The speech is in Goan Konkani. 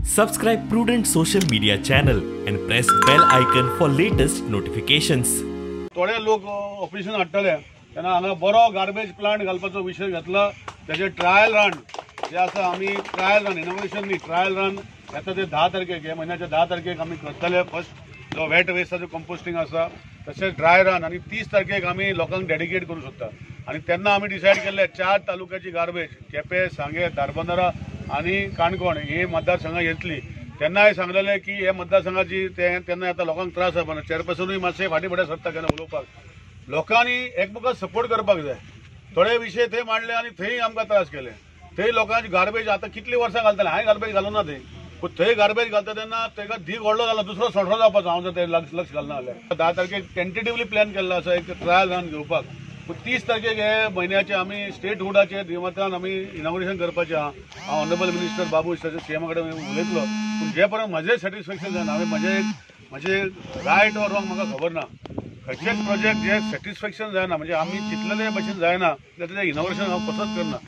Subscribe Prudent Social Media channel and press bell icon for latest notifications. थोडे लोक ऑपोजिशन हाडटले तेन्ना हांगा बरो गार्बेज प्लांट घालपाचो विशय घेतला. तेजे ट्रायल रन जे आसा, आमी ट्रायल रन इनोग्रेशन न्ही, ट्रायल रन येता ते 10 तारखेक, ह्या म्हयन्याच्या 10 तारखेक आमी करतले. फर्स्ट जो वेट वेस्टाचो कंपोस्टींग आसा, तशेंच ड्राय रन आनी 30 तारखेक आमी लोकांक डेडिकेट करूं सोदता. आनी तेन्ना आमी डिसायड केल्ले 4 तालुक्याची गार्बेज केपें, सांगें, धारबांदोडा आनी काणकोण हे मतदारसंघां येतली. तेन्नाय सांगलेलें की हे मतदारसंघाची ते तेन्ना आतां लोकांक त्रास जावपा ना. चेअरपर्सनूय मातशें फाटीं फुडें सरता केन्ना उलोवपाक. लोकांनी एकमेकाक सपोर्ट करपाक जाय. थोडे विशय थंय मांडले आनी थंय आमकां त्रास केले. थंय लोकांची गार्बेज आतां कितलीं वर्सां घालताले, हांवें गार्बेज घालूं ना थंय, पूण थंय गार्बेज घालता तेन्ना ताका धीक व्हडलो जाला, दुसरो सोंसो जावपाचो. हांव जर ते लक्ष घालना जाल्यार 10 तारखेक टेंटेटिवली प्लॅन केल्लो आसा एक ट्रायल रन घेवपाक. पूण 30 तारखेक हे म्हयन्याचे आमी स्टेटहुडाचे निमतान आमी इनॉग्रेशन करपाचें आहा. हांव ऑनरेबल मिनिस्टर बाबू सीएमा कडेन उलयतलो, पूण जे पर्यंत म्हजें सॅटिस्फॅक्शन जायना, हांवें म्हजें रायट ऑर रॉंग म्हाका खबर ना. खंयचेच प्रोजेक्ट जे सॅटिस्फॅक्शन जायना, म्हणजे आमी चिंतलेले भशेन जायना, जाल्यार तेजें इनॉग्रेशन हांव कसोच करना.